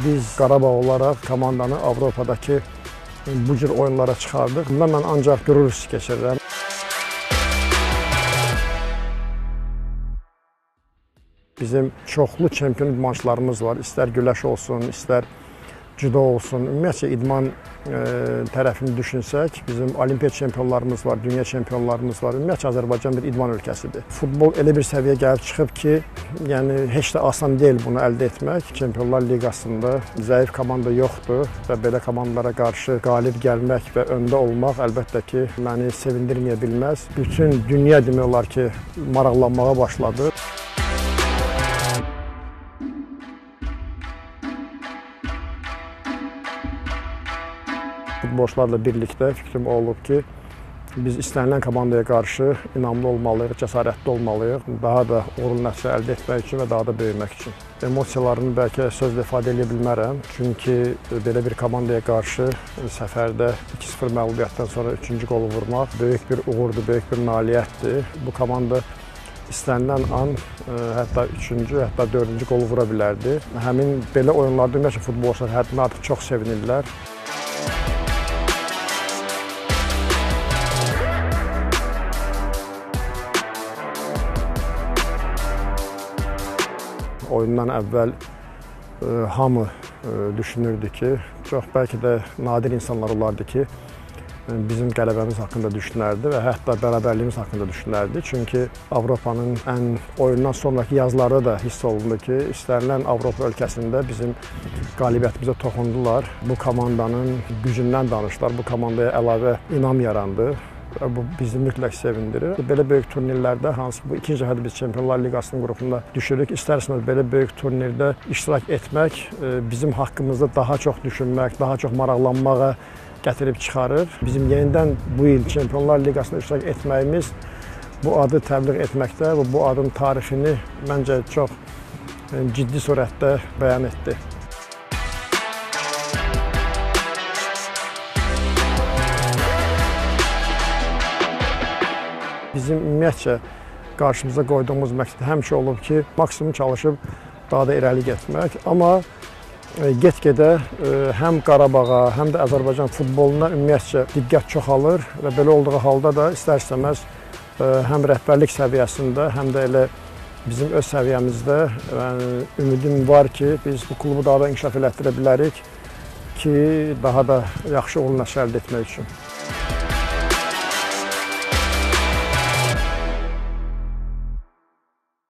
Biz Qarabağ olaraq komandanı Avropadakı bu cür oyunlara çıxardıq. Bundan mən ancaq qürur hissi keçirirəm. Bizim çoxlu çempion idmançılarımız var. İstər güləş olsun, istər cüdo olsun. Ümumiyyətcə idman tərəfini düşünsək, bizim olimpiya çempionlarımız var, dünya çempionlarımız var. Ümumiyyətcə Azərbaycan bir idman ölkəsidir. Futbol elə bir səviyyə gəlib çıxıb ki, yəni heç də asan deyil bunu əldə etmək. Çempionlar Liqasında zəif komanda yoxdur və belə komandalara qarşı qalib gəlmək və öndə olmaq əlbəttə ki, məni sevindirməyə bilməz. Bütün dünya demək olar ki, maraqlanmağa başladı. Futbolçularla birlikdə fikrim olub ki, biz istənilən komandaya qarşı inamlı olmalıyıq, cəsarətli olmalıyıq, daha da uğurlu nəticə əldə etmək üçün və daha da böyümək üçün. Emosiyalarımı bəlkə sözlə ifadə edə bilmərəm, çünki belə bir komandaya qarşı səfərdə 2-0 məğlubiyyətdən sonra 3-cü qolu vurmaq böyük bir uğurdur, böyük bir nailiyyətdir. Bu komanda istənilən an hətta 3-cü, hətta 4-cü qolu vura bilərdi. Həmin belə oyunlarda ümumiyyətcə futbolçular həddindən artıq çox sevinirlər. Oyundan əvvəl hamı düşünürdü ki, çox bəlkə də nadir insanlar olardı ki, bizim qələbəmiz haqqında düşünərdi və hətta bərabərliyimiz haqqında düşünərdi. Çünki Avropanın ən oyundan sonraki yazlarda da hiss olundu ki, istənilən Avropa ölkəsində bizim qalibiyyətimizə toxundular. Bu komandanın gücündən danışdılar, bu komandaya əlavə inam yarandı. Bu bizi mütləq sevindirir. Belə böyük turnirlərdə, hansı ki bu ikinci dəfədir biz Çempionlar Liqasının qrupunda düşürük, istər-istəməz belə böyük turnirdə iştirak etmək bizim haqqımızda daha çox düşünmək, daha çox maraqlanmağa gətirib çıxarır. Bizim yenidən bu il Çempionlar Liqasında iştirak etməyimiz bu adı təbliğ etməkdə və bu adın tarixini məncə çox ciddi surətdə bəyan etdi. Bizim ümumiyyətcə qarşımıza qoyduğumuz məqsəd həmişə olub ki, maksimum çalışıb daha da irəli getmək. Amma get-gedə həm Qarabağa, həm də Azərbaycan futboluna ümumiyyətcə diqqət çoxalır və belə olduğu halda da istər-istəməz həm rəhbərlik səviyyəsində, həm də elə bizim öz səviyyəmizdə ümidim var ki, biz bu klubu daha da inkişaf elətdirə bilərik ki, daha da yaxşı uğurlu nəticə əldə etmək üçün.